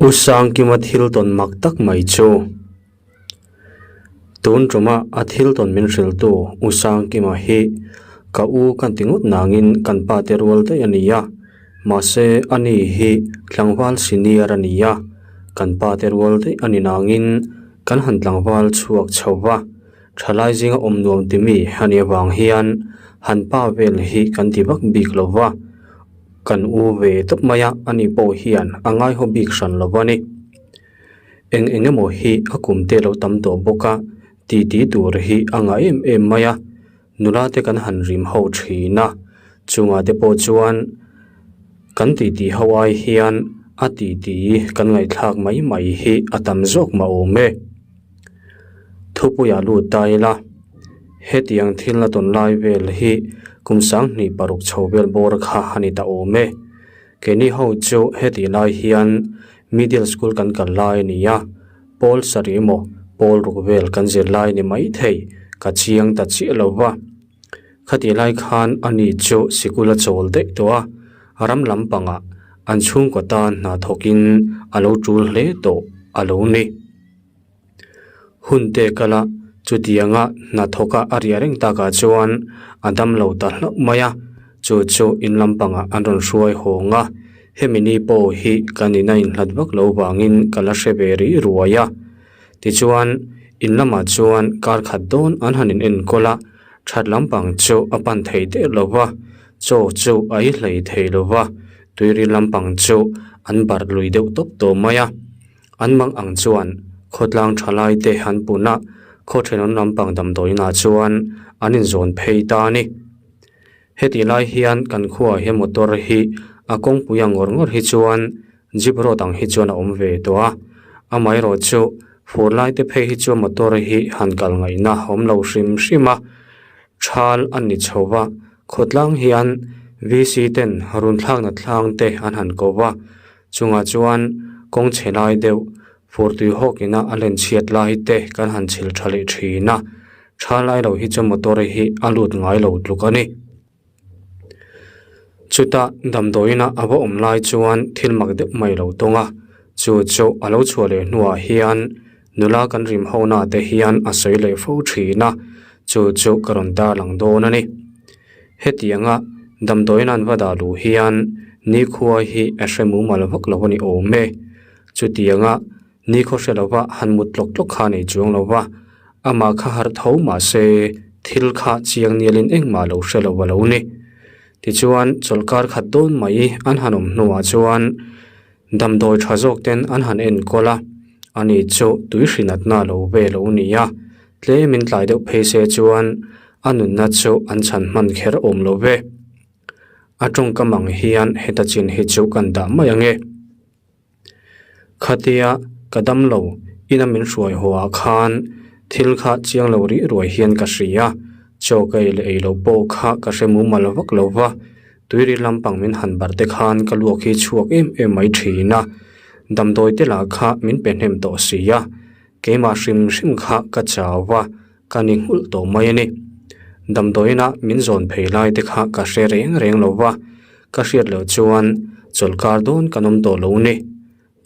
U Sangkima thil tawn mak tak mai chu. Tun tuma a thil tawn min hrilhtu U Sangkima hi ka u kan ti ngawt nangin kan pa te rual daih a ni a, mahse ani hi tlangval senior a ni a, kan pa te rual daih a ni nangin kan han tlangval chhuak chho va, thalai zinga awm nuam ti mi a nih avang hian han pa vel hi kan ti vak bik lo va. Kan u ve tawp mai a, ani pawh hian a ngaihaw bik hran lo a ni. Eng eng emaw hi a kum te lo tam tawh bawk a, titi tur hi a ngah em em mai a, nula te kan han rim ho thin a, chungah te pawh chuan kan titi ho ai hian a titi kan ngaihthlak mai mai hi a tam zawk mah awm e. Thupuiah lut ta ila, hetiang thil a tawn lai vel hi kum 26 chho vel bawr kha a ni ta awm e. Keini ho chu hetih lai hian middle school kan kal lai a ni a, pawl sarih emaw pawl ruk vel kan zir lai ni mai thei ka chiang ta chiah lo va. Khatih lai khan ani chu sikul a chawl daih tawh a, ram lampangah an chhungkaw tan hna thawkin a lo tul hle tawh a lo ni. Hun te kala chutianga hnathawka a riah reng takah chuan a dam lo ta hlauh mai a, chu chu in lampangah an rawn hruai hawng a, hemi ni pawh hi kan in a inhlat vak lo vangin ka la hre ve rih ruai a. Tichuan, in lamah chuan kar khat dawn an han in enkawl a, that lampang chu a pan thei der lo va, chaw chu a i hlei thei lo va, tuiril lampang chu an barh lui deuh tawp tawh mai a. An mang ang chuan khawtlang thalai te an pun a, khaw thenawm lampang damdawiinah chuan an inzawn phei ta a ni. Hetih lai hian kan khuaah hian motor hi a kawngpui ang ngawr ngawr hi chuan jeep road ang hi chuan a awm ve tawh a, amaherawh chu fur lai te phei hi chuan motor hi han kal ngaihna a awm lo hrim hrim a, thal a ni chho va, khawtlang hian VC ten run thlakna thlang te an han ko va. Chungah chuan kawng chhe lai deuh fur tui hawk ina a len chhiat lai te kan han chhil tha leh thin a, tha lai lo hi chu motor hi a lut ngai lo tluk a ni. Chutah damdawiina a va awm lai chuan thil mak deuh mai lo tawng a, chu chu a lo chhuah leh hnuah hian nula kan rim ho na te hian a sawi leh fo thin a, chu chu ka rawn tarlang dawn a ni. Hetianga damdawiin an va dah luh hian nikhua hi a hre mumal vak lo a ni awm e. Chutianga nikhaw hre lova han mut tlawk tlawk kha a nei chuang lo va, amah kha harh tho mah se thil kha chiang nialin engmah lo hre lo a lo ni. Tichuan chawlhkar khat dawn mai an han awm hnuah chuan damdawi tha zawk ten an han enkawl a, ani chu tui hrinatna lo ve lo ni a, tlemin tlai deuh phei se chuan A nunna chu an chhan hman kher awm lo ve. A tawngkam ang hian heta chin hi chu kan dah mai ang e. Khatia ka dam lo ina min hruai haw ah khan thil kha chiang lo rih ruai hian ka hria, chaw ka ei leh ei lo pawh kha ka hre mumal vak lo va, tuiri lampang min han barh te khan ka luak hi chhuak em em mai thin a, damdawi te lah kha min pe hnem tawh si a, keimah hrim hrim kha ka chau va. Ka ni nghulh tawh mai a ni. Damdawiina min zawn phei lai te kha ka hre reng reng lo va, ka hriat loh chuan chawlhkar dawn kan awm tawh lo ni.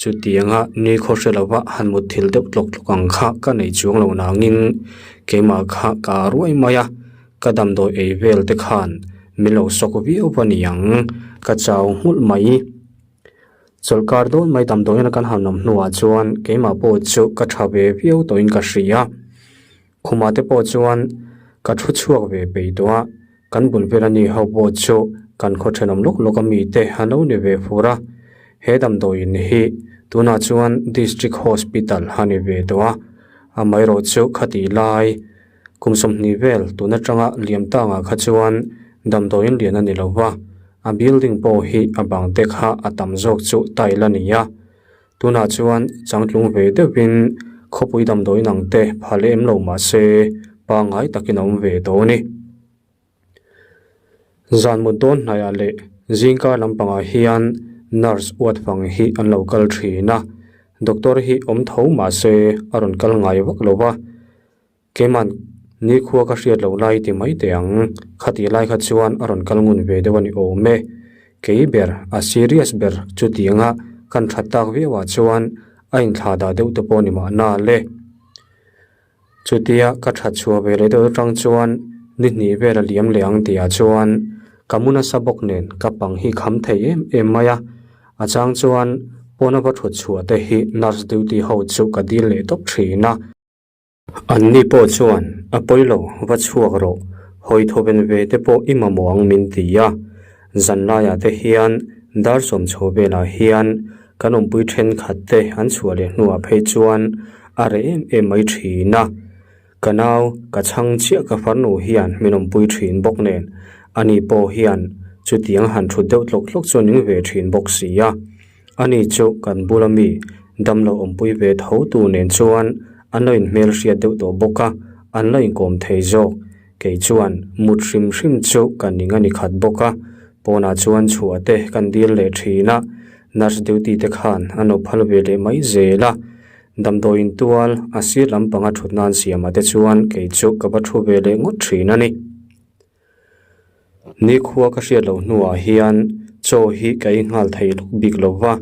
Chutianga ni khaw hre lova han mut thil deuh tlawk tlawk ang kha ka nei chuang lo nangin keimah kha ka ruai mai a, ka damdawi ei vel te khan min lo sawk viau va niang, ka chau nghulh mai. Chawlhkar dawn mai damdawiin kan han awm hnuah chuan keimah pawh chu ka tha ve viau tawhin ka hria. Khumah te pawh chuan ka thu chhuak ve peih tawh a, kan bul vel ani ho pawh chu kan khaw thenawm lawk lawk ami te an lo ni ve fur a. He damdawiin hi tunah chuan District Hospital a ni ve tawh a, amaherawh chu khatih lai kum 20 vel tun atanga liam tangah kha chuan damdawiin lian a ni lo va. A building pawh hi a bang te kha a tam zawk chu tile a ni a, tunah chuan changtlung ve deuhin khawpui damdawi nang te pha lem lo mah se pangngai takin a awm ve tawh a ni. Zan mut dawn hnaiah leh zingkar lampangah hian nurse uat vang hi an lo kal thin a, doctor hi awm tho mah se a rawn kal ngai vak lo va. Keiman, nikhua ka hriat loh lai ti mai teh ang, khatih lai kha chuan a rawn kal ngun ve deuh a ni awm e. Kei ber, a serious ber chutianga. Kan that tak viauah chuan a inthlah dah deuh te pawh ni mahna le. Chutia ka that chhuah ve leh deuh atang chuan ni hnih vel a liam leh ang tihah chuan ka mu nasa bawk nen ka pang hi kham thei em em mai a. A chang chuan pawna va thut chhuah te hi nurse duty ho chu ka dil leh tawp thin a. Anni pawh chuan a pawi lo va chhuak rawh, hawi thawven ve te pawh i mamawh ang min ti a. Zan laiah te hian dar sawm chho velah hian kan awmpui thenkhat te an chhuah leh hnuah phei chuan a reh em em mai thin a. Ka nau ka chhang chiah ka farnu hian min awmpui thin bawk nen ani pawh hian chutiang han thut deuh tlawk tlawk chu a ning ve thin bawk si a. Ani chu kan bula mi damlo awmpui ve tho tu nen chuan an lo inhmel hriat deuh tawh bawk a, an la inkawm thei zawk. Kei chuan mut hrim hrim chu ka ning a ni khat bawk a, pawnah chuan chhuah te kan dil leh thin a, nurse duty te khan an lo phal ve leh mai zel a. Damdawiin tual a sir lampanga thut nan siamah te chuan kei chu ka va thu ve leh ngawt thin a ni. Nikhua ka hriat loh hnuah hian chaw hi ka ei nghal thei lawk bik lo va,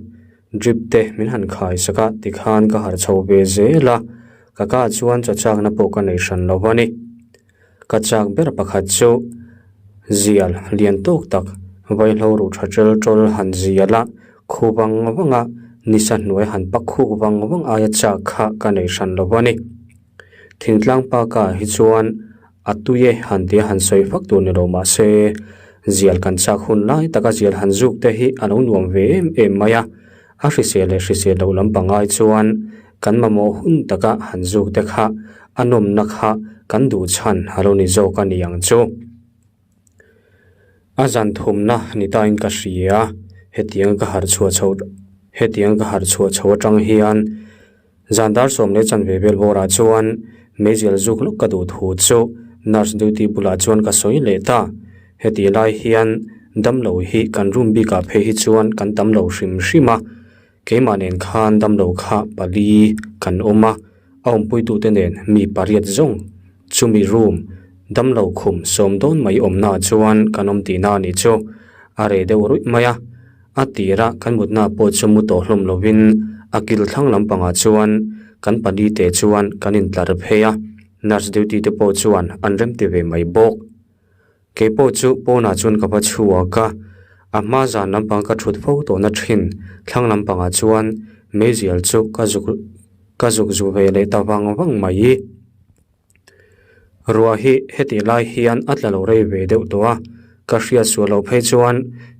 drip te min han khai sak a tikhan ka harh chho ve zel a, ka ka chuan chaw chakna pawh ka nei hran lo a ni. Ka chak ber pakhat chu zial lian tawk tak vaihlo ruh tha tel tawl han zial a, khu vang vang a, nisa hnuai han pak khuk vang vang aia chak kha ka nei hran lo a ni. Thingtlang pa ka hi chuan a tui e han tia han sawi fak tur ni lo mah se zial kan chak hun lai taka zial han zuk te hi a lo nuam ve em em mai a, a hrisel leh hrisel loh lam pangai chuan kan mamawh hun taka han zuk te kha a nawmna kha kan duh chhan a lo ni zawk a ni ang chu. A zan thumna ni tain ka hria, hetiang ka harh chhuah chho hetiang ka harh chhuah chho atang hian Zan dar 10 chanve vel bawrah chuan meizial zuk lawk ka duh thu chu nurse duty bulah chuan ka sawi leh ta. Heti lai hian damlo hi kan room bikah phei hi chuan kan tam lo hrim hrim a, keimah nen khan damlo kha pali kan awm a, a awmpuitute nen mi pariat zawng chumi room damlo khum sawm dawn mai awmnaah chuan kan awm tihna a nih chu a reh deuh ruih mai a. A tira kan mutna pawh chu mu tawh hlawm lovin a kil thlang lampangah chuan kan pali te chuan kan intlar phei a, nurse duty te pawh chuan an remti ve mai bawk. Kei pawh chu pawnah chuan ka va chhuak a, a hma zan lampang ka thut fo tawhna thin thlang lampangah chuan meizial chu ka zuk ka zuk zu ve leh ta vang vang mai. Ruah hi hetih lai hian a tla lo rei ve deuh tawh a, ka hriat sual loh phei chuan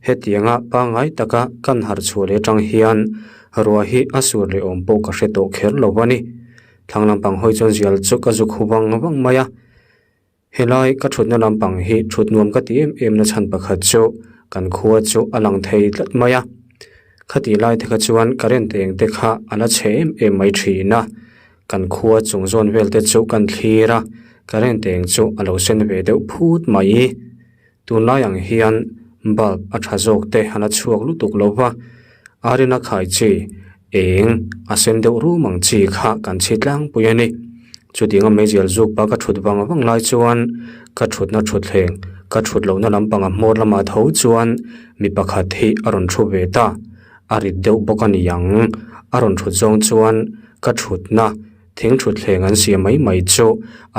hetianga pangngai taka kan harh chhuah leh atang hian ruah hi a sur leh awm pawh ka hre tawh kher lo a ni. Thlang lampang hawi chuan zial chu ka zuk hu vang vang mai a, helai ka thutna lampang hi thut nuam ka ti em em na chhan pakhat chu kan khua chu a lang thei tlat mai a, khatih lai te kha chuan current eng te kha a la chhe em em mai thin a. Kan khua chung zawn vel te chu kan thlir a, current eng chu a lo sen ve deuh phut mai. Tunlai ang hian bulb a tha zawk te a la chhuak lutuk lo va, arina khai chi eng a sen deuh rum ang chi kha kan chhi tlangpui a ni. Chutianga meizial zuk pa ka thut vang vang lai chuan ka thutna thutthleng ka thut lohna lampanga hmawr lamah tho chuan mi pakhat hi a rawn thu ve ta. A rit deuh bawk a ni ang. A rawn thut zawng chuan ka thutna thing thutthleng an siam mai mai chu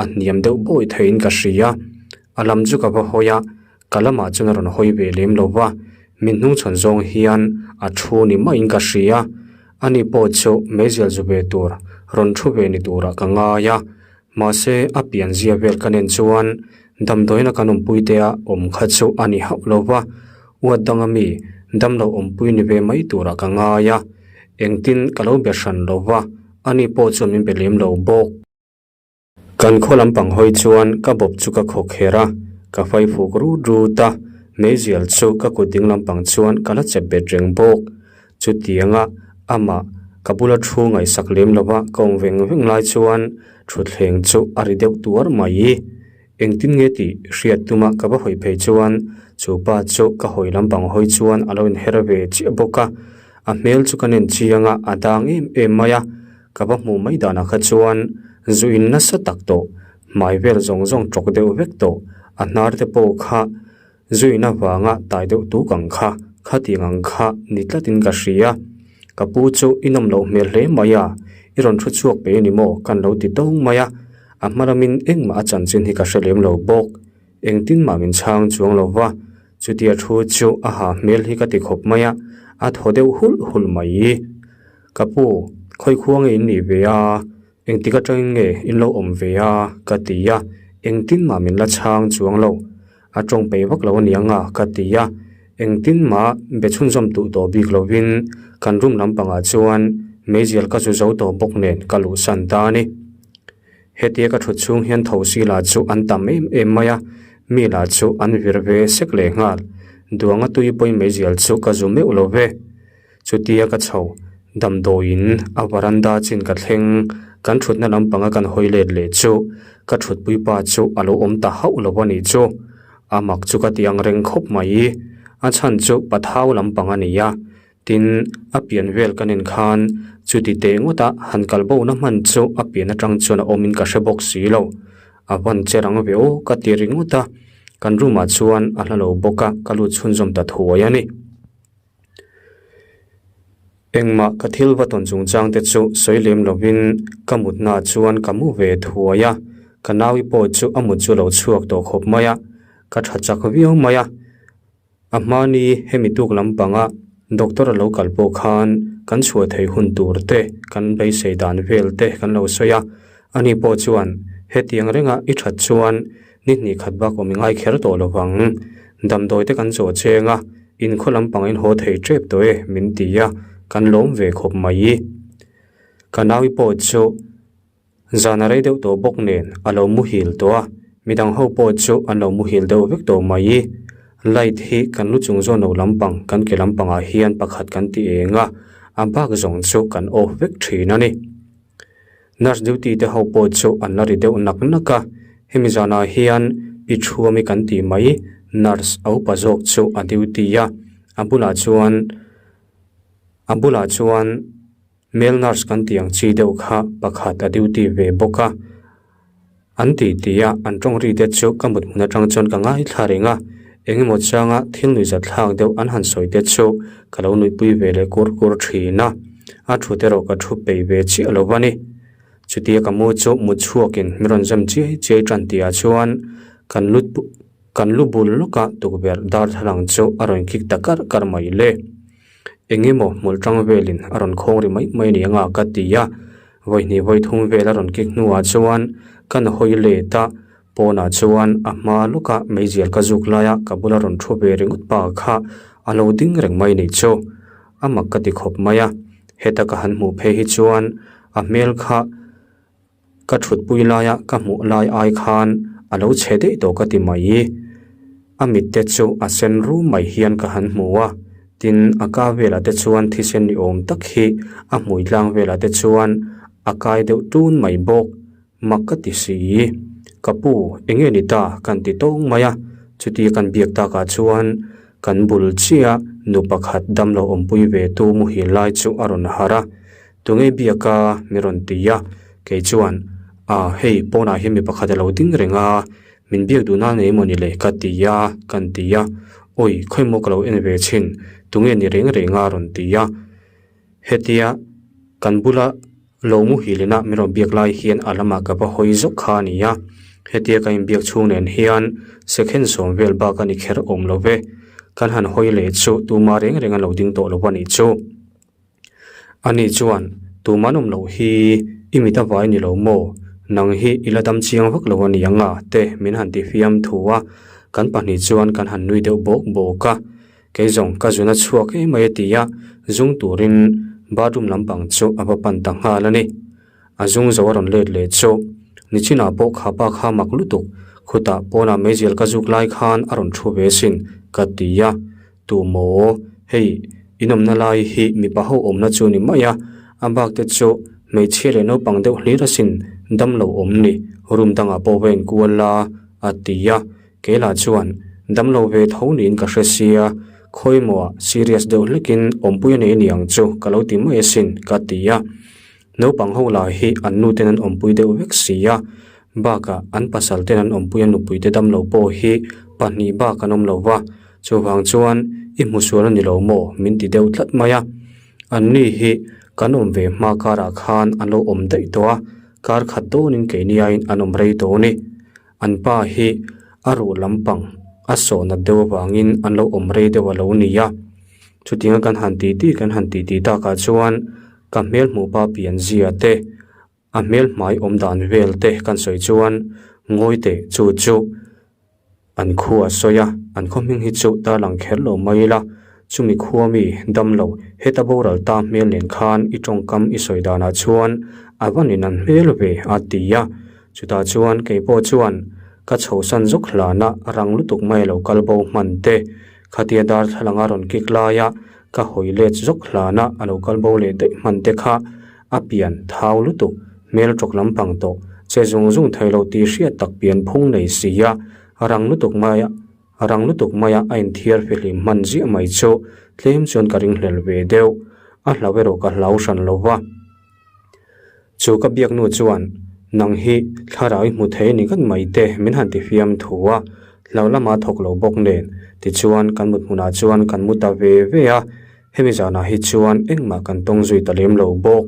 a hniam deuh bawi theiin ka hria. A lam chu ka va hawi a, ka lamah chuan a rawn hawi ve lem lo va, min hnungchhawn zawng hian a thu ni maiin ka hria. Ani pawh chu meizial zu ve tur rawn thu ve ni turah ka ngai a, mahse a pianzia vel ka nen chuan damdawiina kan awmpui te a awm kha chu a ni hauh lo va. Uat danga mi damlo awmpui ni ve mai turah ka ngai a, engtin ka lo be hran lo va, ani pawh chuan min be lem lo bawk. Kan khaw lampang hawi chuan ka bawp chu ka khaw kher a, ka fai fuk rut rut a, meizial chu ka kut ding lampang chuan ka la chep bet reng bawk. Chutianga amah ka bula thu ngaihsak lem lova ka awm veng veng lai chuan thutthleng chu a ri deuh tuar mai. Engtin nge tih hriat tuma ka va hawi phei chuan chu pa chu ka hawi lampang hawi chuan a lo inher ve chiah bawk a, a hmel chu ka nen chiang a, a dang em em mai a, ka va hmuh mai danah kha chuan zu in nasa tak tawh, hmai vel zawng zawng tawk deuh vek tawh, a hnar te pawh kha zu in avanga tai deuh tuk ang kha, khatiang ang kha ni tlatin ka hria. Ka pu chu i nawm loh hmel hle mai a, i rawn thu chhuak pe ni maw kan lo ti tawng mai a, a hma lamin engmah a chanchin hi ka hre lem lo bawk. Engtin mah min chhang chuang lo va, chutia thu chu a ha hmel hi ka ti khawp mai a, a thaw deuh hulh hulh mai. Ka pu, khawi khua nge in nih ve a? Engtik atangin nge in lo awm ve a? ka ti a, engtin mah min la chhang chuang lo. A tawng peih vak lo aniang a ka ti a, engtin mah be chhunzawm duh tawh bik lovin kan room lampangah chuan meizial ka zu zo tawh bawk nen ka luhsan ta a ni. Hetia ka thut chhung hian thosi lah chu an tam em em mai a, mi lah chu an vir ve sek leh nghal. Duanga tui pawi meizial chu ka zu meuh lo ve. Chutia ka chho, damdawiin a varanda chin ka thleng, kan thutna lampanga kan hawi let leh chu ka thutpui pa chu a lo awm ta hauh lo a nih chu. A mak chu ka ti ang reng khawp mai. A chhan chu pathau lampang a ni a, tin a pian vel ka nen khan chuti teh ngawta han kal bo na hman chu a pian atang chuan a awmin ka hre bawk si lo. A van che rang ve aw ka ti ringawt a, kan room ah chuan a hla lo bawk a, ka lut chhunzawm ta thuai a ni. Engmah ka thil va tawn chungchang te chu sawi lem lovin ka mutnaah chuan ka mu ve thuai a, ka naui pawh chu a mut chu a lo chhuak tawh khawp mai a, ka tha chak viau mai a. A hmani hemi tuk lampanga doctor a lo kal pawh khan kan chhuah theih hun tur te kan beisei dan vel te kan lo sawi a, ani pawh chuan hetiang renga i that chuan Ni hnih khat bak awm i ngai kher tawh lo vang. Damdawi te kan chaw cheng a, in khaw lampang in haw thei tep tawh e min ti a, kan lawm ve khawp mai. Ka naui pawh chu zan a rei deuh tawh bawk nen a lo muhil tawh a, midang ho pawh chu an lo muhil deuh vek tawh mai. Light hi kan lu chung zawn lo lampang kan ke lampangah hian pakhat kan ti eng a, a bak zawng chu kan off vek thin a ni. Nurse duty te ho pawh chu an la ri deuh nak nak a, hemi zanah hian pi Thuami kan tih mai nurse a upa zawk chu a duty a, a bulah chuan a bulah chuan male nurse kan tih ang chi deuh kha pakhat a duty ve bawk a, an tih tih a an tawng ri te chu ka mut hmun atang chuan ka ngaithla reng a, eng emaw changa thil nuihzat thlak deuh an han sawi te chu ka lo nuihpui ve leh kur kur thin a. A thut erawh ka thu peih ve chiah lo va ni. Chutia ka mu chu mut chhuakin min rawn zam chiai chiai tan tihah chuan kan lu kan lu bul lawka tukverh darthlalang chu a rawn kik ta karh karh mai le. Eng emaw hmul tang velin a rawn khawng ri mai mai ni anga ka ti a, vawihnih vawithum vel a rawn kik hnuah chuan kan hawi let a, pawnah chuan a hma lawka meizial ka zuk laia ka bula rawn thu ve ringawt pa kha a lo ding reng mai ni chu. A mak ka ti khawp mai a, heta ka han hmuh phei hi chuan a hmel kha ka thutpui laia ka hmuh lai ai khan a lo chhe daih tawh ka ti mai. A mit te chu a sen rum mai hian ka han hmu a, tin a ka velah te chuan thisen ni awm tak hi a hmui tlang velah te chuan a kai deuh tun mai bawk. Mak ka ti si. Ka pu, enge ni ta? Kan ti tawng mai a. Chutia kan biak takah chuan kan bul chiah nu pakhat damlo awmpui ve tu muhil lai chu a rawn harh a. Tunge biak a? Mi rawn ti a. Kei chuan, A, hei pawnah hian mi pakhat a lo ding reng a, min biak duh nan emaw ni le ka ti a, kan ti a. Awi, khawimaw ka lo en ve chhin, tunge ni reng reng a? rawn ti a. Hetia kan bula lo muhilina min rawn biak lai hian a lamah ka va hawi zawk kha a ni a, hetia ka inbiak chhung nen hian second sawm vel bak a ni kher awm lo ve, kan han hawi leh chu tuma reng reng an lo ding tawh lo a nih chu. Ani chuan tuman awm loh hi i mit a vai ni lo maw, nang hi i la dam chiang vak lo a ni ang a te min han ti fiam thu a, kan pahnih chuan kan han nui deuh bawk bawk a. Kei zawng ka zun a chhuak em mai a ti a, zung turin bathroom lampang chu a va pan ta nghal a ni. A zung zo a rawn let leh chu nichinah pawh kha pa kha mak lutuk, khutah pawnah meizial ka zuk lai khan a rawn thu ve sin ka ti a, tu maw hei in awmna lai hi mipa ho awmna chu ni mai a, a bak te chu hmeichhia leh naupang deuh hlir asin dam lo awm ni, room dangah pawh va inkual la a ti a. Keilah chuan damlo ve tho niin ka hre sia, khawimawah serious deuh hlekin awmpui a nei aniang chu ka lo ti mai asin ka ti a. Naupang ho lah hi an nu ten an awmpui deuh vek si a, bakah an pasal ten an awmpui a nupui te damlo pawh hi pahnih bak an awm lo va, chuvang chuan i hmusual a ni lo maw min ti deuh tlat mai a. An ni hi kan awm ve hma karah khan an lo awm daih tawh a, kar khat dawnin keini aiin an awm rei tawh a ni. An pa hi a ruh lampang a sawhnat deuh avangin an lo awm rei deuh a lo ni a. Chutianga kan han titi kan han titi takah chuan ka hmel hmuh pa pian zia te, A hmel hmai awm dan vel te kan sawi chuan ngawi teh chu chu an khua a sawi a, an khaw hming hi chu tarlang kher lo mai ila, chumi khua mi dam lo heta boral ta hmel nen khan i tawngkam i sawi danah chuan a va nin an hmel ve a ti a, chutah chuan kei pawh chuan ka chhosan zawk hlana rang lutuk mai a lo kal bo hman te, khatia darthlalang a rawn kik laia ka hawi let zawk hlana a lo kal bo leh daih hman te kha A pian thau lutuk, hmel tawk lampang tawh, che zung zung thei lo tih hriat tak pian phung nei si a, rang lutuk maia rang lutuk maia a inthiar fihlim hman ziah mai chu tlem chuan ka ringhlel ve deuh. A hlau erawh ka hlau hran lo va. Chu ka biak nu chuan, Nang hi thlarau i hmu thei ni ngat mai te min han ti fiam thu a, hlau lama thawk lo bawk nen tichuan kan mut hmunah chuan kan mu ta ve ve a. Hemi zanah hi chuan engmah kan tawng zui ta lem lo bawk.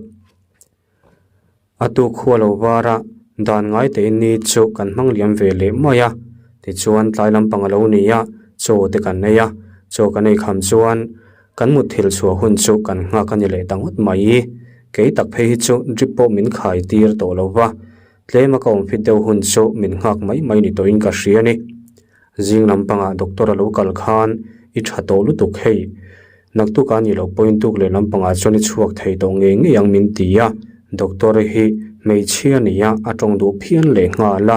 A tu khua lo var a, dan ngai tein ni chu kan hmang liam ve leh mai a. Tichuan tlai lampang a lo ni a, chaw te kan ei a, chaw kan ei kham chuan kan mutthilh chhuah hun chu kan nghak a ni leh ta ngawt mai. Kei tak phei hi chu drip pawh min khai tir tawh lo va, tlema ka awm fit deuh hun chu min nghak mai mai ni tawhin ka hria a ni. Zing lampangah doctor a lo kal khan i tha tawh lutuk hei. Naktuk a nih loh pawhin tuk leh lampangah chuan i chhuak thei tawh ngei ngei ang min ti a, doctor hi hmeichhia nia a tawng duh phian leh nghal a,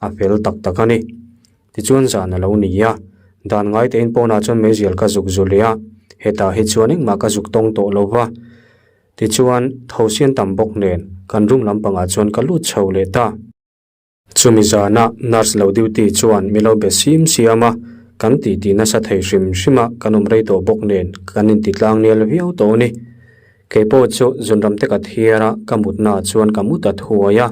a fel tak tak a ni. Tichuan zan a lo ni a, dan ngai tein pawnah chuan meizial ka zuk zu leh a, hetah hi chuan engmah ka zuk tawng tawh lo va. Tichuan thosian tam bawk nen kan room lampangah chuan ka lut chho leh ta. Chumi zana nurse lo duty chuan mi lo be sim siam a, kan titi nasa thei hrim hrim a, kan awm rei tawh bawk nen kan inti tlang nel viau tawh a ni. Kei pawh chu zunram te ka thiar a, ka mutna chuan ka mu ta thuai a,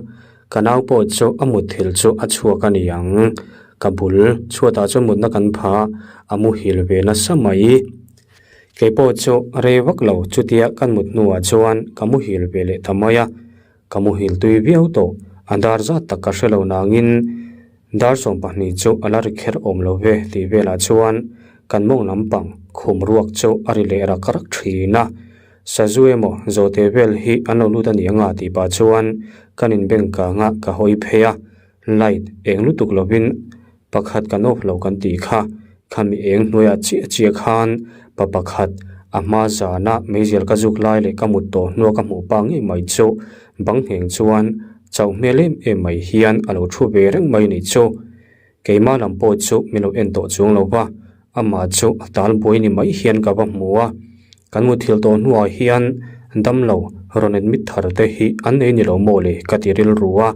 ka nau pawh chu a mutthil chu a chhuak a ni ang. Ka bul chhuatah chuan mutna kan pha a, a muhil ve nasa mai. Kei pawh chu rei vak lo chutia kan mut hnuah chuan ka muhil ve leh ta mai a. Ka muhil tui viau tawh, a dar zat tak ka hre lo nangin dar 12 chu a la ri kher awm lo ve tih velah chuan kan mawng lampang khum ruak chu a ri leh rak rak thin a. Sazu emaw zawhte vel hi an lo lut a ni anga tih pah chuan kan inbengkang a ka hawi phei a, light eng lutuk lovin Pakhat kan awk lo kan tih kha, khami eng hnuaiah chiah chiah khan pa pakhat a hma zana meizial ka zuk lai leh ka mut tawh hnua ka hmuh pa ngei mai chu bang ngheng chuan chauh hmel em em mai hian a lo thu ve reng mai nih chu. Keimah lam pawh chu min lo en tawh chuang lo va, amah chu a tal buai ni mai hian ka va hmu a. Kan muthilh tawh hnuah hian damlo rawn admit thar te hi an nei ni lo maw le ka ti rilru a,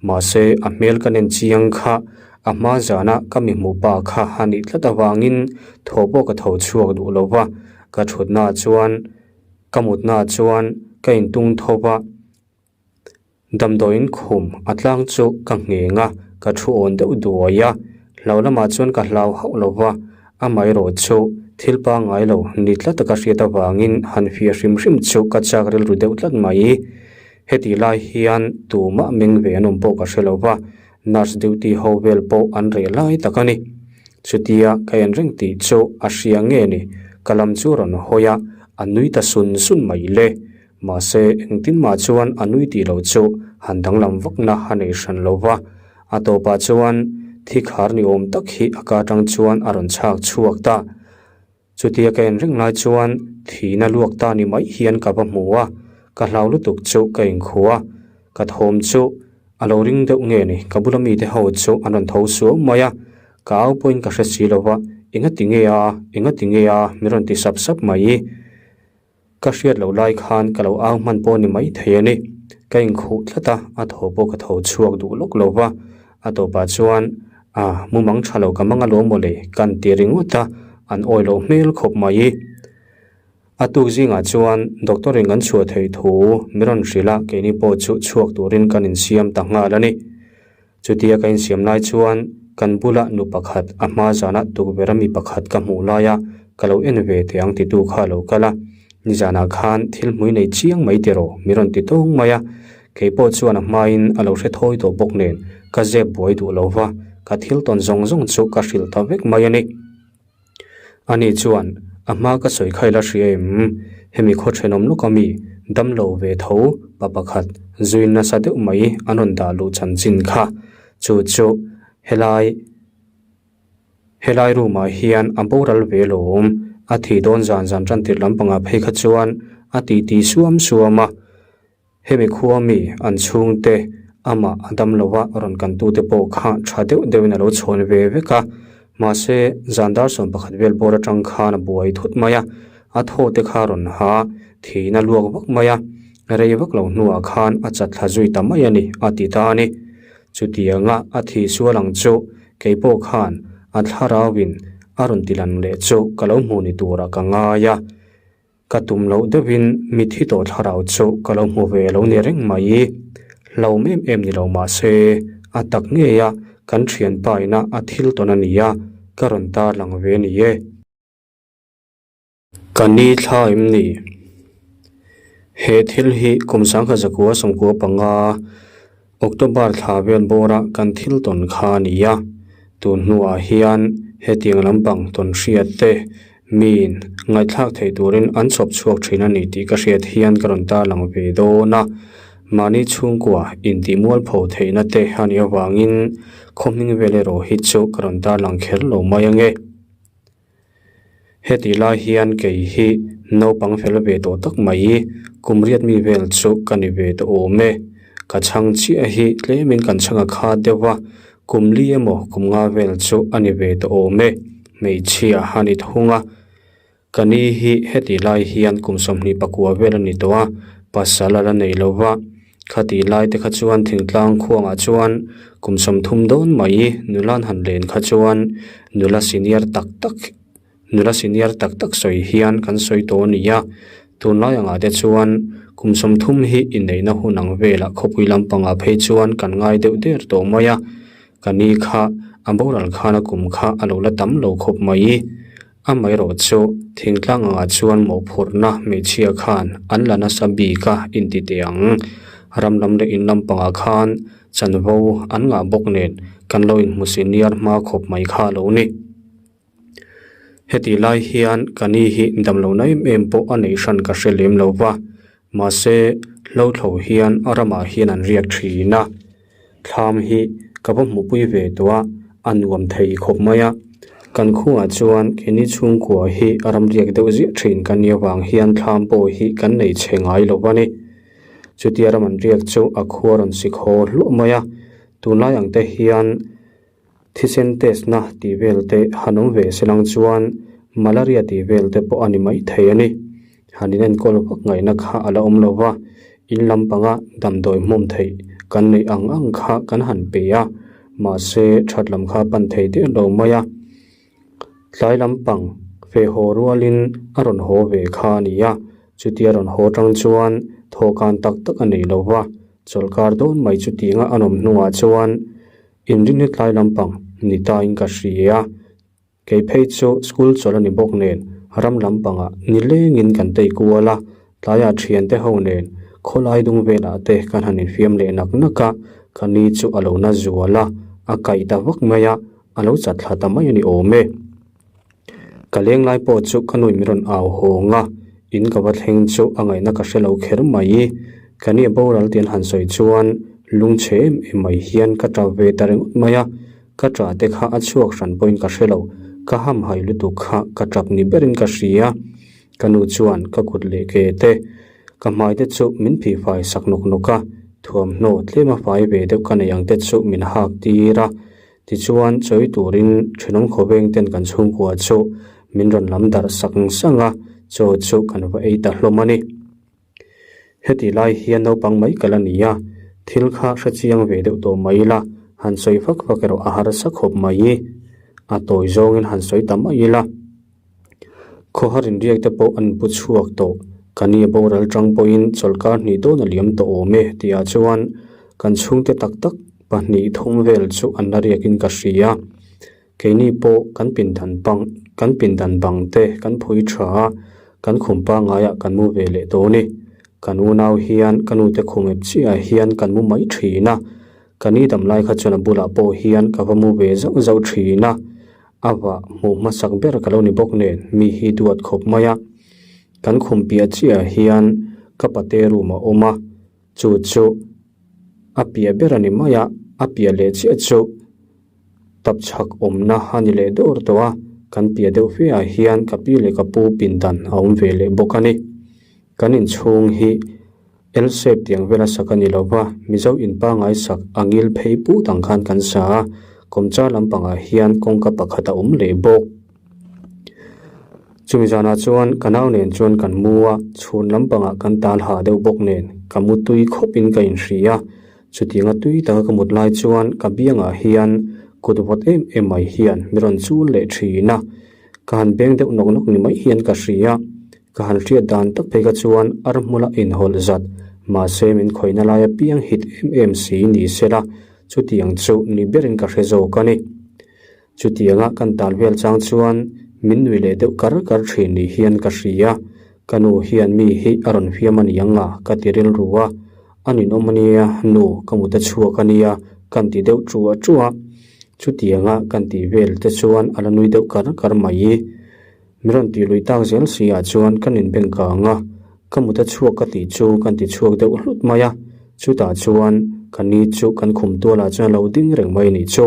mahse a hmel ka nen chiang kha a hma zana ka mi hmuh pa kha a nih tlat avangin thaw pawh ka tho chhuak duh lo va, ka thutnaah chuan ka mutnaah chuan ka intung tho va. Damdawiin khum a tlang chu ka ngheng a, ka thu awn deuh duai a, hlau lamah chuan ka hlau hauh lo va, amaherawh chu thil pangngai lo ni tlat a ka hriat avangin han fiah hrim hrim chu ka chak rilru deuh tlat mai. Hetih lai hian tumah meng ve an awm pawh ka hre lo va, nurse duty ho vel pawh an reh lai tak a ni. Chutia ka en reng tih chu a hria nge ni, ka lam chu rawn hawi a, a nui ta sun sun mai le. Mahse, engtin mah chuan a nui tih loh chu han danglam vakna a nei hran lo va, a tawpah chuan thi khar ni awm tak hi a ka atang chuan a rawn chhak chhuak ta. Chutia ka en reng lai chuan thihna luak ta ni mai hian ka va hmu a, ka hlau lutuk chu ka inkhu a, ka thawm chu a lo ring deuh nge ni, ka bula mite ho chu an rawn tho suau mai a, ka au pawhin ka hre si lo va, engati nge a, engati nge a, min rawn ti sap sap mai. Ka hriat loh lai khan ka lo au hman pawh ni mai thei a ni. Ka inkhuh tlat a, a thaw pawh ka tho chhuak duh lawk lo va. A tawpah chuan, A, mumang tha lo ka mang alawm maw le, kan ti ringawt a, an awi loh hmel khawp mai. A tuk zingah chuan doctor in kan chhuah theih thu min rawn hrilh a, keini pawh chu chhuak turin kan insiam ta nghal a ni. Chutia ka insiam lai chuan kan bula nu pakhat a hma zana tukverh a mi pakhat ka hmuh lai a, ka lo en ve teh ang titu kha a lo kal a. Nizanah khan thil hmui nei chiang mai tiraw mi rawn ti tawng mai a, kei pawh chuan a hmain a lo hre thawi tawh bawk nen ka zep buai duh lo va, ka thil tawn zawng zawng chu ka hrilh ta vek mai a ni. Ani chuan a hma ka sawi kha ila hria em? Hemi khaw thenawm lawk ami damlo ve tho pa pakhat zui nasa deuh mai an rawn dah luh chanchin kha chu chu helai Helai room ah hian a boral ve lawm, a thih dawn zan zan tan tirh lampangah phei kha chuan a ti ti suam suam a. Hemi khua mi an chhungte amah a dam lo a rawn kan tute pawh kha tha deuh deuhin a lo chhawn ve vek a, mahse zan dar 11 vel bawr atang khan a buai thut mai a, a thaw te kha rawn ha thiin a luak vak mai a, rei vak lo hnuah khan a chat thla zui ta mai a ni a ti ta a ni. Chutianga a thih sual ang chu kei pawh khan a thlarauin a rawn ti lan leh chu ka lo hmu ni turah ka ngai a, ka tum loh deuhin mithi tawh thlarau chu ka lo hmu ve lo ni reng mai. Hlauhawm em em ni lo mah se a tak ngei a kan thianpa ina a thil tawn a ni a, ka rawn tarlang ve a ni e. Ka ni thla em ni? He thil hi kum sangkhat zakua sawmkua panga October thla vel bawra kan thil tawn kha a ni a. Tun hnuah hian hetiang lampang tawn hriat te miin ngaihthlak theih turin an chhawp chhuak thin a ni tih ka hriat hian ka rawn tarlang ve dawn a. Mahni chhungkua intih mualpho theihna te a nih avangin khaw hming vel erawh hi chu ka rawn tarlang kher lo mai ange. Hetih lai hian kei hi naupang fel ve tawh tak mai kum riat mi vel chu ka ni ve tawh awm e. Ka chhang chiah hi tlemin kan chhang a khat deuh va, kum li emaw kum nga vel chu a ni ve tawh awm e, hmeichhia a ni thung a. Ka ni hi hetih lai hian kum 24 vel a ni tawh a, pasal a la nei lo va. Khatih lai te kha chuan thingtlang khuangah chuan kum 30 dawn mai nula an han len kha chuan nula senior tak tak nula senior tak tak sawi hian kan sawi tawh a ni a. Tunlai angah te chuan kum 30 hi inneihna hun ang velah khawpui lampangah phei chuan kan ngai deuh der tawh mai a. Ka ni kha a boral khana kum kha a lo la tam lo khawp mai. Amaherawh chu thingtlang angah chuan mawhphurhna hmeichhia khan an la nasa bik a inti teh ang. Ram lam leh in lampangah khan chanvo an ngah bawk nen kan lo inhmu senior hma khawp mai kha a lo ni. Hetih lai hian ka ni hi damlohna em em pawh a neih hran ka hre lem lo va, mahse hlothlo hian a ramah hian an riak thin a. Thlam hi ka va hmuhpui ve tawh a, a nuam thei khawp mai a. Kan khuaah chuan keini chhungkua hi a ramriak deuh ziah thin kan nih avang hian thlam pawh hi kan nei chhe ngai lo a ni. Chutia ram an riak chu a khua rawn sik haw hluah mai a, tunlai ang te hian Thisen test na tih vel te han awm ve se lang chuan malaria tih vel te pawh a ni mai thei a ni. Han inenkawl vak ngaihna kha a la awm lo va, in lampanga damdawi hmawm theih kan neih ang ang kha kan han pe a, mahse that lam kha pan thei der lo mai a. Tlai lampang fe haw rualin a rawn haw ve kha a ni a, chutia rawn haw tang chuan thawhkan tak tak a nei lo va, chawlhkar dawn mai chutianga a nawm hnuah chuan Inrinni tlai lampang ni ta in ka hria. Kei phei chu school chawlh a ni bawk nen ram lampangah nilengin kan tei kual a, tlaiah thiante ho nen khawlai dung velah te kan han infiam leh nak nak a, ka ni chu a lo na zual a, a kaih ta vak mai a, a lo chat thla ta mai a ni awm e. Ka leng lai pawh chu ka nui min rawn au hawng a, in ka va thleng chu a ngaihna ka hre lo kher mai. Ka ni boral tih an han sawi chuan lungchhe em em mai hian ka tap ve ta ringawt mai a, ka tah te kha a chhuak hran pawhin ka hre lo, ka hamhai lutuk kha ka tap ni berin ka hria. Ka nu chuan ka kut leh ke te, ka hmai te chu min phihfai sak nawk nawk a, thuamhnaw tlema fai ve deuh ka nei ang te chu min hak tir a. Tichuan, chawi turin thenawm khawveng ten kan chhungkua chu min rawn lam darh sak sang a, chaw chu kan va ei ta hlawm a ni. Heti lai hian naupang mai ka la ni a, thil kha hre chiang ve deuh tawh mai ila, han sawi fak fak erawh a harsa khawp mai. A tawi zawngin han sawi ta mai ila. Khawhar inriak te pawh an pu chhuak tawh. Ka ni boral tang pawhin chawlhkar hnih dawn a liam tawh awm e tihah chuan kan chhungte tak tak pahnih thum vel chu an la riakin ka hria. Keini pawh kan pindan bang kan pindan bang te kan phui tha a, Kan khum pangaiah kan mu ve leh dawn e. Kan unau hian ka nute khum ep chiahah hian kan mu mai thin a. Ka ni dam lai kha chuan a bulah pawh hian ka va mu ve zauh zauh thin a. A vah hmuh hmasak ber ka lo ni bawk nen mi hi duat khawp mai a. Kan khum piah chiahah hian ka pate room a awm a. Chu chu a piah ber a ni mai a, a piah leh chiah chu tapchhak awmna a ni leh deuh tawh a, kan piah deuh fe ah hian ka pi leh ka pu pindan a awm ve leh bawk a ni. Kan inchhung hi L shape tiang vela sak a ni lo va, Mizo in pangai sak a ngil phei put ang khan kan sa a, kawmchar lampangah hian kawngka pakhat a awm leh bawk. Chumi zanah chuan ka nau nen chuan kan mu a, chhun lampangah kan tal ha deuh bawk nen ka mu tui khawpin ka inhria. Chutianga tui taka ka mut lai chuan ka biangah hian kut vawt em em mai hian mi rawn chul leh thin a, ka han beng deuh nawk nawk ni mai hian ka hria. Ka han hriat dan tak phei kha chuan ar hmula inhawlh zat, mahse min khawihna lai apiang hit em em si ni sela, chutiang chu ni berin ka hre zawk a ni. Chutianga kan tal vel chang chuan min nui leh deuh kar kar thin ni hian ka hria. Ka nu hian mi hi a rawn fiam a ni ang a, ka ti rilru a. A ninawm a nia, nu ka mut a chhuak a nia, kan ti deuh ṭuah ṭuah a. Chutianga kan tih vel te chuan a la nui deuh kar kar mai. Mi rawn tih lui tak zel si ah chuan kan inbeng kang a, ka mut a chhuak ka tih chu kan ti chhuak deuh hlut mai a. Chutah chuan ka ni chu kan khum tualah chuan a lo ding reng mai a nih chu.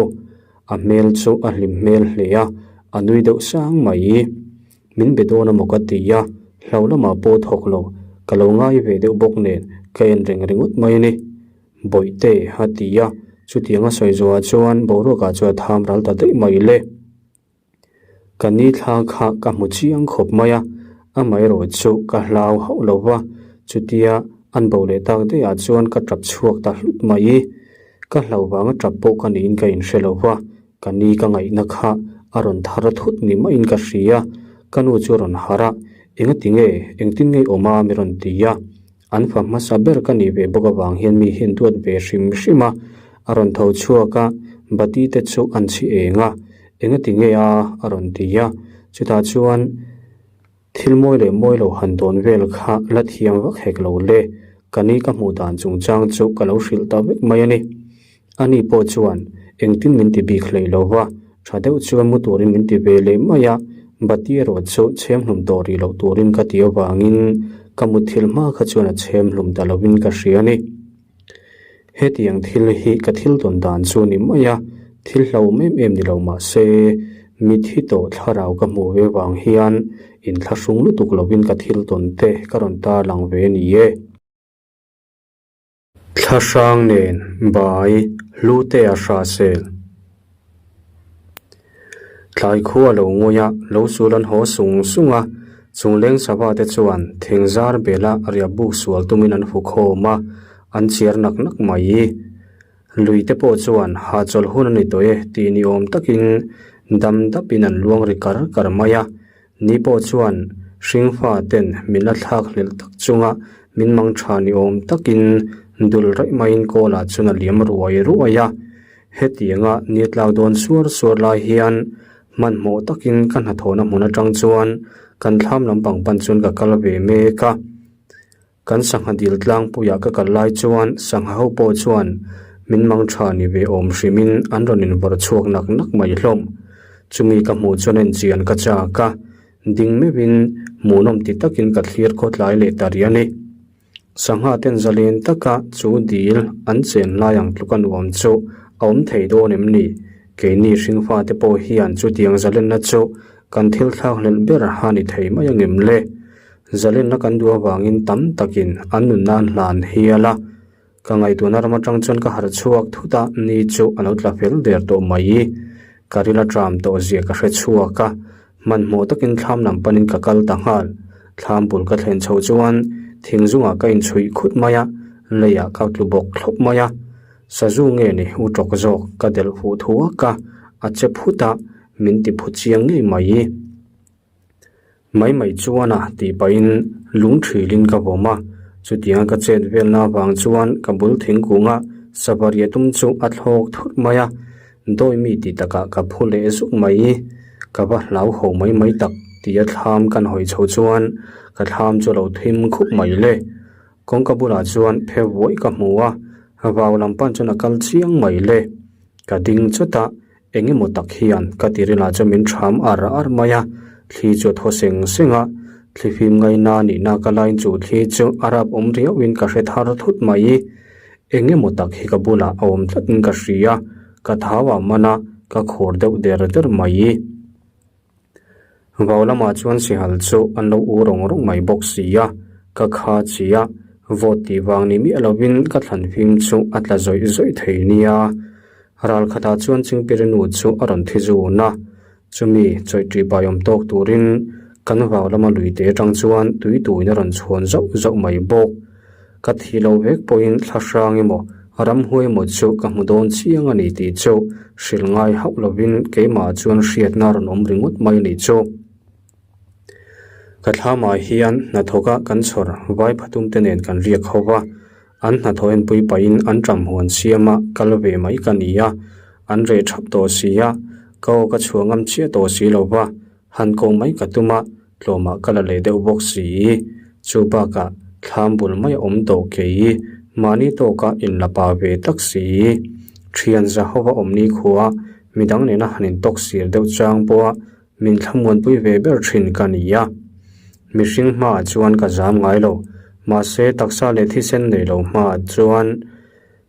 A hmel chu a hlim hmel hle a, a nui deuh sang mai. Min be dawn amaw ka ti a, hlau lamah pawh thawk lo, ka lo ngai ve deuh bawk nen ka en reng ringawt mai a ni. Bawihte a ti a, chutiang a sawi zawhah chuan boruakah chuan a tham ral ta daih mai le. Ka ni thla kha ka hmu chiang khawp mai a, amaherawh chu ka hlau hauh lo va, chutia an bo leh tak daihah chuan ka tap chhuak ta hlut mai. Ka hlau vanga tap pawh ka niin ka inhre lo va, ka ni ka ngaihna kha a rawn thar thut ni maiin ka hria. Ka nu chu a rawn harh a, Engati nge, engtin nge awm a? mi rawn ti a. An fa hmasa ber ka nih ve bawk avang hian mi hian duat ve hrim hrim a. A rawn tho chhuak a, bati te chu an chhi eng a, Engati nge a? a rawn ti a. Chutah chuan. Thil mawi leh mawi lo han dawn vel kha la thiam vak hek lo le, ka ni ka hmuh dan chungchang chu ka lo hrilh ta vek mai a ni. Ani pawh chuan engtin min ti bik hlei lo va, tha deuh chuan mu turin min ti ve leh mai a, bati erawh chu chhem hlum tawh rih loh turin ka ti avangin ka mutthilh hma kha chuan a chhem hlum ta lovin ka hria a ni. Hetiang thil hi ka thil tawn dan chu ni mai a, thil hlauhawm em em ni lo mah se, mithi tawh thlarau ka hmuh ve vang hian inthlahrung lutuk lovin ka thil tawn te ka rawn tarlang ve ni e. Thlahrang nen bai hlute a hrahsel. Tlai khua lo ngawi a, lo sul an haw sung sung a, chungleng sava te chuan thing zar bela riah buk sual tumin an hu khawm a, an chiar nak nak mai. Lui te pawh chuan hahchawlh hun a ni tawh e tih ni awm takin dam dapin an luang ri kar kar mai a, ni pawh chuan hringfa ten min la thlak hlelh tak chunga min mang tha ni awm takin dul raih maiin kawlah chuan a liam ruai ruai a. Hetianga ni tlak dawn suar suar lai hian hmanhmawh takin ka hnathawhna hmun atang chuan kan thlam lampang pan chuan ka kal ve mek a. Kan sangha dil tlangpuiah ka kal lai chuan sangha ho pawh chuan min mang tha ni ve awm hrimin an rawn invawrh chhuak nak nak mai hlawm. Chumi ka hmuh chuan enchian ka chak a, ding meuhin hmuhnawm ti takin ka thlir khawtlai leh ta rih a ni. Sangha ten zalen taka chu dil an chen lai ang tluk a nuam chu a awm thei dawn em ni? Keini hringfa te pawh hian chutiang zalenna chu kan thil thlak hlelh ber a ni thei mai angem le? Zalenna kan duh avangin tam takin an nunna an hlan hial a. Ka ngaihtuahna ram atang chuan ka harh chhuak thut a, ni chu a lo tla fel der tawh mai. Ka ril a tram tawh zia ka hre chhuak a, hmanhmawh takin thlam lam panin ka kal ta nghal. Thlam bul ka thlen chho chuan thing zungah ka inchhuih khut mai a, leiah ka tlu bawk thlawp mai a. Sazu nge ni u tawk zawk ka delh huh thuak a, a che phut a, min ti phu chiang ngei mai. Mai mai chuan a tih pahin lung thilin ka vawm a, chutianga ka chet velna avang chuan ka bul thingkunga savaria tum chu a thlawk thut mai a, dawi mi tih takah ka phu leh zuk mai, ka va hlauhawm mai mai tak. Tia thlam kan hawi chho chuan ka thlam chu a lo thim khup mai le. Kawngka bulah chuan phe vuai ka hmu a, vau lam pan chuan a kal chiang mai le. Ka ding chawt a, eng emaw tak hian ka tiril ah chuan min ṭham ar ar mai a, thli chu a thaw seng seng a, thli fim ngaina nihna ka laiin chu thli chu a rap awm riauhin ka hre thar thut mai. Eng emaw tak hi ka bulah a awm tlatin ka hria, ka thau ah man a, ka khur deuh der der mai. Vau lamah chuan sihal chu an lo u rawng rawng mai bawk si a, ka kha chi a, vawt tih vang ni miah lovin ka thlan fim chu a tla zawih zawih thei nia. Ral khatah chuan Chingpiri nu chu a rawn thi zun a, chumi chawih ṭih bai awm tawk turin kan vau lama lui te atang chuan tui tuin a rawn chhuan zauh zauh mai bawk. Ka thi lo vek pawhin thla hrang emaw ramhuai emaw chu ka hmu dawn chiang a ni tih chu hrilh ngai hauh lovin keimah chuan hriatna a rawn awm ringawt mai a nih chu. Ka thlamah hian hnathawka kan chhawr vai phatum te nen kan riak ho va, an hnathawh enpui pahin an ṭam huan siama kal ve mai ka ni a, an reh ṭhap tawh si a, ka aw ka chhuah ngam chiah tawh si lo va, Han ko mai ka tum a, tlawmah ka la leh deuh bawk si. Chu bakah thlam bul mai a awm tawh kei, mahni tawka inla pa ve tak si. Thian za hova awm ni khua, midang nena han intawk sir deuh chang pawha min thlamuanpui ve ber thin ka ni a. Mihring hmaah chuan ka zam ngai lo, mahse taksa leh thisen nei lo hmaah chuan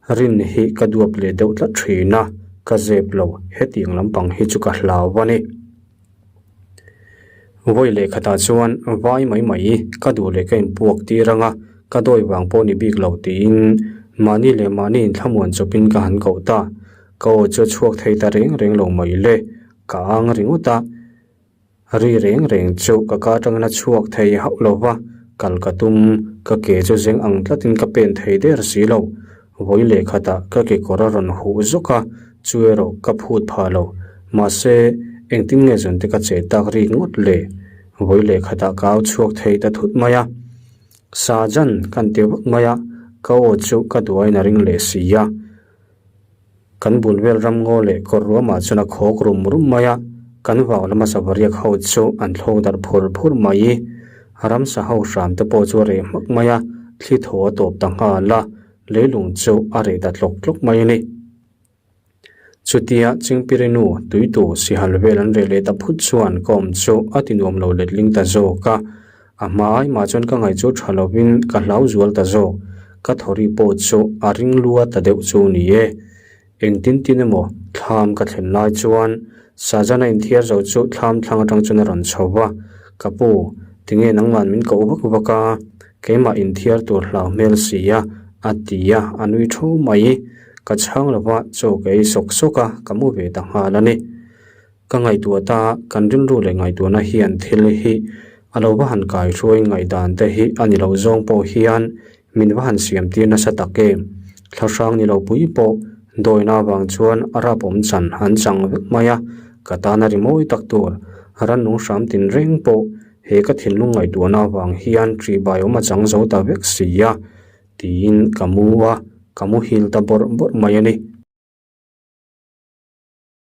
Rin hi ka duap leh deuh tlat thin a, ka zep lo, hetiang lampang hi chu ka hlau a ni. Vawi leh khatah chuan vai mai mai ka duh leh ka inpuak tir ang a, ka dawi vang pawh ni bik lo tiin mahni leh mahni inthlamuan chawpin ka han koh ta. Ka aw chu a chhuak thei ta reng reng lo mai le, ka ang ringawt a. Ri reng reng chu ka ka atangin a chhuak thei hauh lo va, kal ka tum, ka ke chu zeng ang tlatin ka pen thei der si lo. Vawi leh khatah ka kekawr a rawn huh zawk a, chu erawh ka phut phah lo. Mahse, engtin nge zunte ka che tak rik ngawt le? Vawi leh khatah ka au chhuak thei ta thut mai a. Sajan kan ti vak mai a, ka aw chu ka duaiin a ring leh si a. Kan bul vel ramngaw leh kawr ruamah chuan a khawk rum rum mai a, kan vau lama savariak ho chu an thlawk darh phur phur mai. Ramsa ho hram te pawh chu a reh hmak mai a, thli thaw a tawp ta nghal a, leilung chu a reh ta tlawk tlawk mai a ni. Chutia Chingpirinu tuitu sihal vel an reh leh ta phut chuan ka awm chu a ti nuam lo letling ta zawk a, A hma ai mah chuan ka ngaih chu tha lovin ka hlau zual ta zawk. Ka thawri pawh chu a ring lua ta deuh chu ni e. Engtin tin emaw thlam ka thlen lai chuan Sajana inthiar zo chu thlam thlang atang chuan a rawn chho va, Ka pu, tinge nangman min koh vak vak a, keimah inthiar tur hlau hmel si a, a ti a, a nui thu mai. Ka chhang lova chaw ka ei sawk sawk a, ka mu ve ta nghal a ni. Ka ngaihtuah ta, kan rilru leh ngaihtuahna hian thil hi a lo va han kaihruai ngaihdan te hi a ni lo zawng pawh hian min va han siam tir nasa tak em? Thlahrang ni lo pui pawh dawina avang chuan a rap awm chan an chang vek mai a, ka tana ri mawi tak tur rannung hram tin reng pawh he ka thinlung ngaihtuahna avang hian ṭihbai awm a chang zo ta vek si a, tiin ka mu a, ka muhil ta bawrh bawrh mai a ni.